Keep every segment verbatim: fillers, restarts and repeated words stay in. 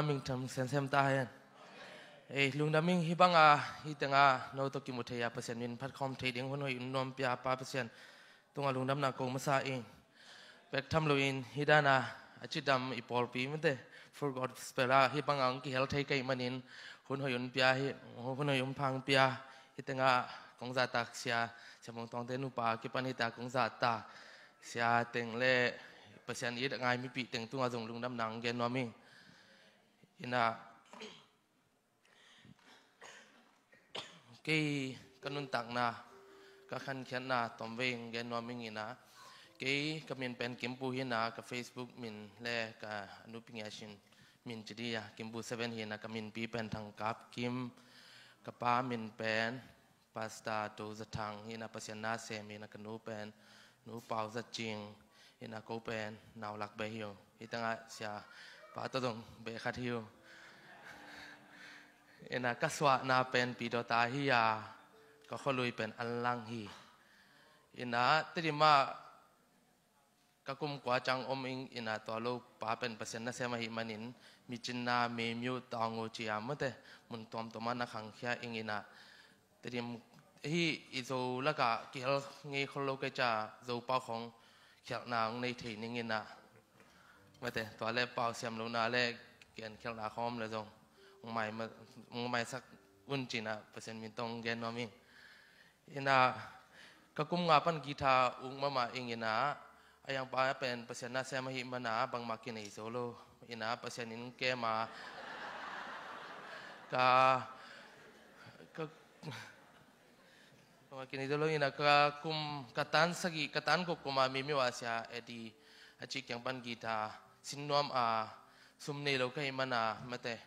Min thang semsem ta hen. Ei, lungdam ing. Hih banga, hih tenga no tawh kimu thei a, Pasian min phat khawm thei ding hun hoih un nuam pia Pa Pasian tungah lungdamna ko masa ing. Bek tham loin hih dana a cidam i pawlpi mite Full Gospel ah hih banga hong kihel thei ka hih manin hun hoih un pia hi, hun hoih un phang pia. Hih tenga kong zahtak sia, Sia Mung Tawngte nupa kipan hih ta kong zahtak sia teng le Pasian it a ngai mipih teng tungah zong lungdamna hong gen nuam ing. Ina, kei ka nuntakna, ka khankhiatna tawmvei hong gen nuam ing ina. Kei ka min pen Kimpu hi ina, ka Facebook min le ka nupi ngia sin min ci di a, Kimpu seven hi ina, ka minpi pen Thangkap Kim, ka pa min pen Pastor Do Za Thang hi ina, Pasian na sem hi ina, ka nu pen Nu Pau Za Cing hi ina, ko pen nau lak beh hi uh. Hih tengah sia pa tawh zong beh khat hi uh. Ina, ka suahna pen Pi Dawta hi a, ka khualui pen Anlang hi. Ina, Tedim ah ka kum kua ciang om ing ina, tua lo pa pen Pasian nasem ahih manin, Myitkyina, Maymyo, Taungoo ci a mate, mun tuamtuam ah na khangkhia ing ina. Tedim hih i Zo lakah kihel ngei khol lo kei cia, Zo pau khong khialhna hong nei thei ning ina. Mate, tua le pau siam lohna le gen khialhna khawm le zong hong mai ma-, hong maisak un ci ina, Pasian min tawh hong gen nuam ing. Ina, ka kum nga pan guitar uk mahmah ing ina, a yangpa pen Pasian nasem ahih mana bangmah kinei zo lo. Ina, Pasian in kem a, ka, ka, bangmah kinei zo lo ina, ka kum, ka tan sagih, ka tan guk kum a Maymyo a sia Eddie a ci kiang pan guitar sin nuam a, sum nei lo ka hih mana mate,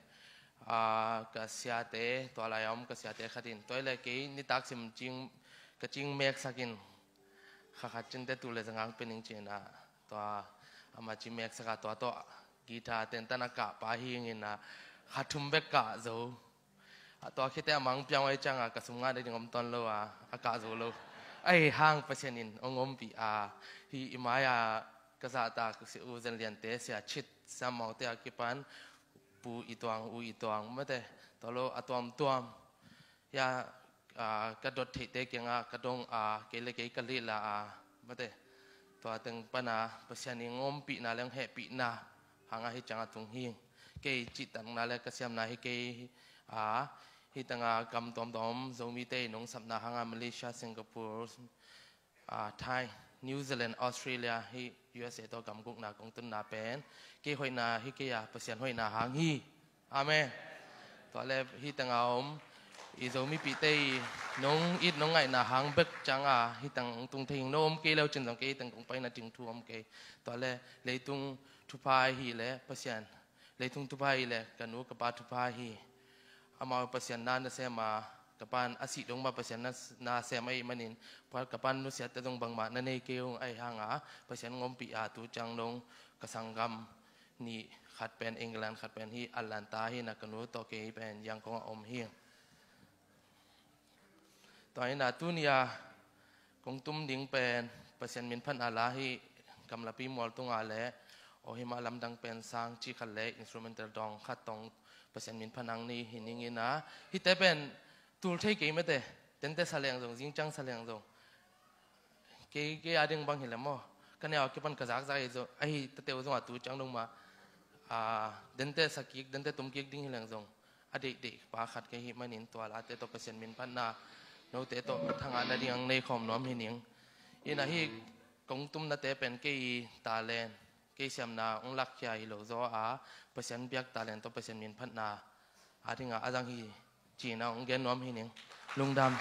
a, ka siate, tua lai a om ka siate khat in, tua hi le kei nitak sim cing, ka cing meksak in, kha khat cin te tu le zangak pe ning ci ina, tua ama ci meksak a, tua tawh guitar tentan a kah pa hi ing ina, kha thum bek kah zo. A tua khit teh a mang piang uh ahih ciangin ka sum ngah nading om tawn lo a, a kah zo lo. Ahih hang Pasian in hong ompih a, hih i mai-a ka zahtak sia U Zen Liante, sia Chit, sia Maute a kipan, Pu I Tuang, U I Tuang mate, tua lo a tuamtuam. Hia, a, ka dot theihte kiangah ka dong a, kei le kei ka lila a, mate. Tua teng pana Pasian in hong ompihna le hong hehpihna hanga hih ciang a tung hi. Kei cihtakna le ka siamna hi kei a, hih tengah gam tuamtuam Zomite in hong sapna hanga Malaysia, Singapore, a, Thai, New Zealand, Australia, hih U S A tawh gam gukna kong tunna pen kei hoihna hi kei a, Pasian hoihna hang hi. Amen. Tua le hih tengah om i Zo mipihte i nong it nong ngaihna hang bek cianga hih teng hong tung thei ing. No om kei le uh cin zong kei hih teng kong paina ding thu om kei. Tua le leitung thupha hi le Pasian, leitung thupha hi le ka nu ka pa thupha hi. Amau Pasian na nasem a, ka pan a sih dong mah Pasian na, nasem ahih manin, pa, ka pan nusiatte zong bangmah na nei kei ung, ahih hanga Pasian hong ompih a tu ciang dong ka sanggam nih, khat pen England, khat pen hih Atlanta hi ina, ka nu tawh kei pen Yangon ah om hi. Tua hi ina tuni a kong tum ding pen Pasian min phatna la hi, gamlapi mual tunga le Kohima lamdang pen sang ci khat le instrumental dawng khat tawh Pasian min phatna hong nei hi ning ina, hihte pen tul thei kei mate, dente sa leng zong, zing ciang sa leng zong. Kei, kei a ding bang hi le maw. Ka neu a kipan ka zakzak hi zong, ahi tate uh zong a tu ciang dong mah, a, dente sa kik, dente tum kik ding hi leng zong, a deihdeih pa khat kei hih manin tua late tawh Pasian min phatna, note tawh thangahna ding hong nei khawm nuam hi ning. Ina hih kong tumnate pen kei i talent, kei siamna hong lakkhia hi lo zaw a, Pasian biak talent tawh Pasian min phatna a dingah a zang hi ci-in ah hong gen nuam hi ning. Lungdam.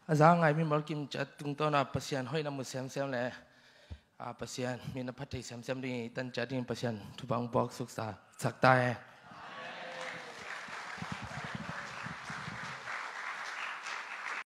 A za ngai mi mawlkim ciat tungtawn a Pasian hoihna mu semsem le a Pasian min a phat thei semsem ding i tan ciat ding Pasian thupha hong puak suksa sak ta e.